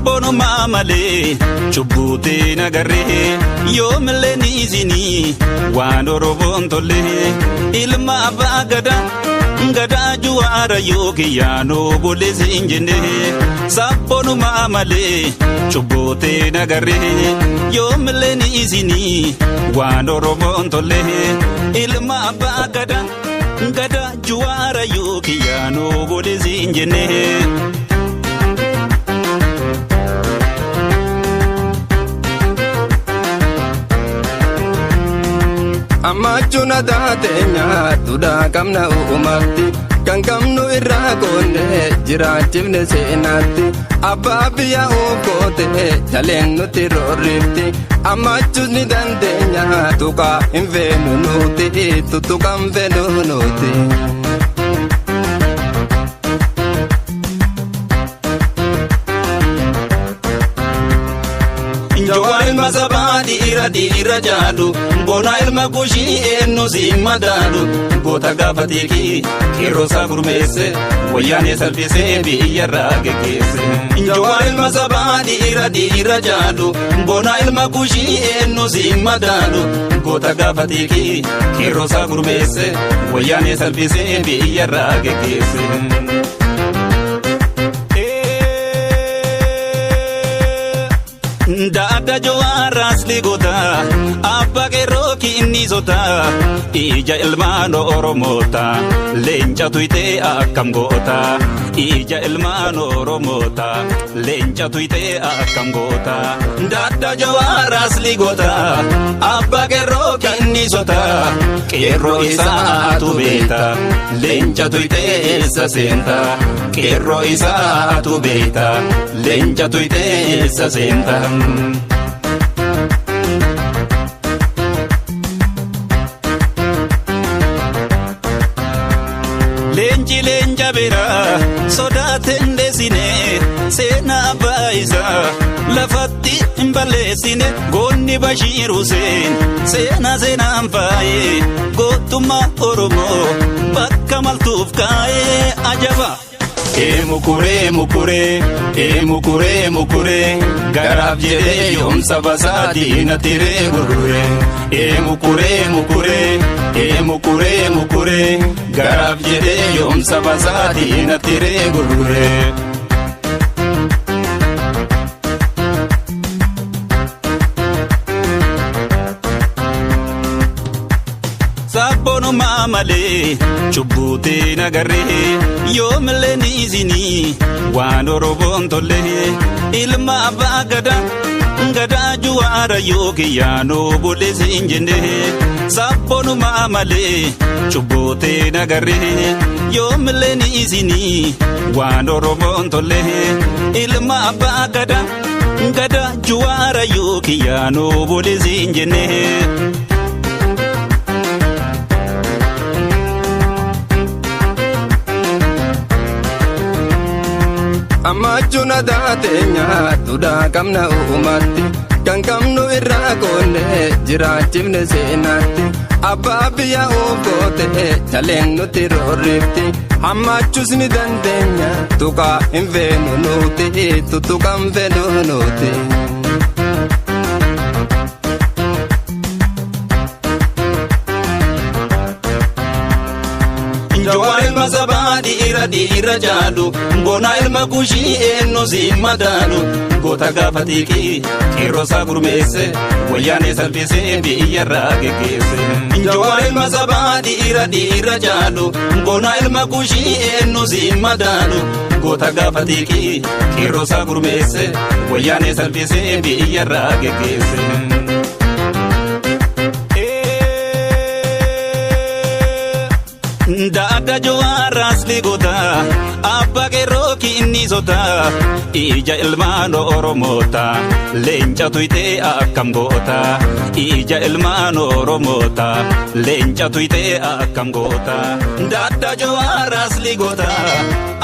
Sabboonummaa malee cubbuutiin agarree yoomillee ni isinii waan Oromoon tollee ilma abbaa gadaa gadaa juwaara yookiin yaanoo boleessi hin jenne sabboonummaa malee cubbuutiin agarree yoomillee ni isinii waan Oromoon tollee ilma abbaa gadaa gadaa juwaara yookiin yaanoo boleessi hin jenne. Ammachuun aadaa teenya duudhaa qabna uumatti kan qabnu irraa koonne jiraachifne seenaatti abbaa biyya ookoote jaleen nuti roorrifti ammachuus ni dandeenya tuqaa hin feenu nuti tuttuqa hin feenu nuti. Jawaar ilma sabaa dhiira dhiira jaalu boona ilma kushii eenyu si madaalu goota gaafa teekii qeerroo isaa gurmeesse wayyaanee salphisee biyyarraa geggeesse. Jawaar ilma sabaa dhiira dhiira jaalu boona ilma kushii eenyu si madaalu goota gaafa teekii qeerroo isaa gurmeesse wayyaanee salphisee biyyarraa geggeesse. Daadda jawaaraas ligoota abbaa qeerroo kinniisota ija ilmaan Oromoota leenca tuyitee akkam goota ija ilmaan Oromoota leenca tuyitee akkam goota. Daadda jawaaraas ligoota abbaa qeerroo kinniisota qeerroo isaatu beekta leenca tuyitee eessa seenta qeerroo isaatu beekta leenca tuyitee eessa seenta. Leenji leenja biraa sodaateen deessine seenaa abbaa isaa lafatti hin balleessine goonni Bashiir Huseen seenaa seenaan faayee gootummaa Oromoo bakka maltuuf kaayee ajaba. Eemukuree mukuree eemukuree mukuree garaaf jedhee yoomsa basaa diina tiree gurguree. Eemukuree mukuree eemukuree mukuree garaaf jedhee yoomsa basaa diina tiree gurguree. Sabboonummaa malee cubbuutiin agarree yoomillee ni isinii waan Oromoon tollee ilma abbaa gadaa gadaa juwaara yookiin yaanoo boleessi hin jenne sabboonummaa malee cubbuutiin agarree yoomillee ni isinii waan Oromoon tollee ilma abbaa gadaa gadaa juwaara yookiin yaanoo boleessi hin jenne. Ammachuun aadaa teenya duudhaa qabna uumatti kan qabnu irraa koonne jiraachifne seenaatti abbaa biyya ookoote jaleen nuti roorrifti ammachuus ni dandeenya tuqaa hin feenu nuti tuttuqa hin feenu nuti. Jawaar ilma sabaa dhiira dhiira jaalu boona ilma kushii eenyu si madaalu goota gaafa teekii qeerroo isaa gurmeesse wayyaanee salphisee biyyarraa geggeesse. Jawaar ilma sabaa dhiira dhiira jaalu boona ilma kushii eenyu si madaalu goota gaafa teekii qeerroo isaa gurmeesse wayyaanee salphisee biyyarraa geggeesse. Daadda jawaaraas ligoota abbaa qeerroo kinniisota ija ilmaan Oromoota leenca tuyitee akkam goota ija ilmaan Oromoota leenca tuyitee akkam goota. Daadda jawaaraas ligoota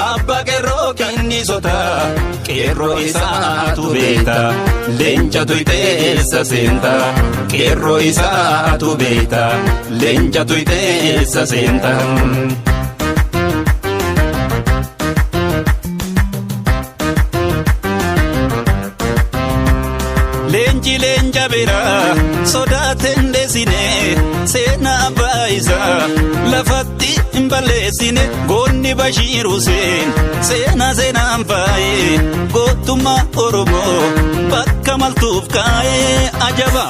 abbaa qeerroo kinniisota qeerroo isaatu beekta leenca tuyitee eessa seenta qeerroo isaatu beekta leenca tuyitee eessa seenta. Jibbeera sodaateen deessine seenaa abbaa isaa lafatti hin balleessine. Goonni Bashiir Huseen seenaa seenaan faayee gootummaa Oromoo bakka maltuuf kaayee ajaba.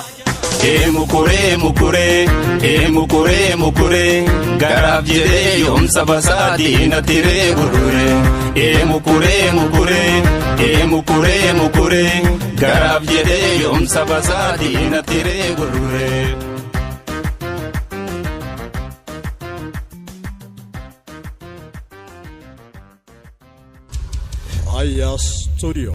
Eemukuree mukuree eemukuree mukuree garaaf jedhee yoomsa basaa diina tiree gurguree. Eemukuree mukuree eemukuree mukuree garaaf jedhee yoomsa basaa diina tiree gurguree. Aya Studio.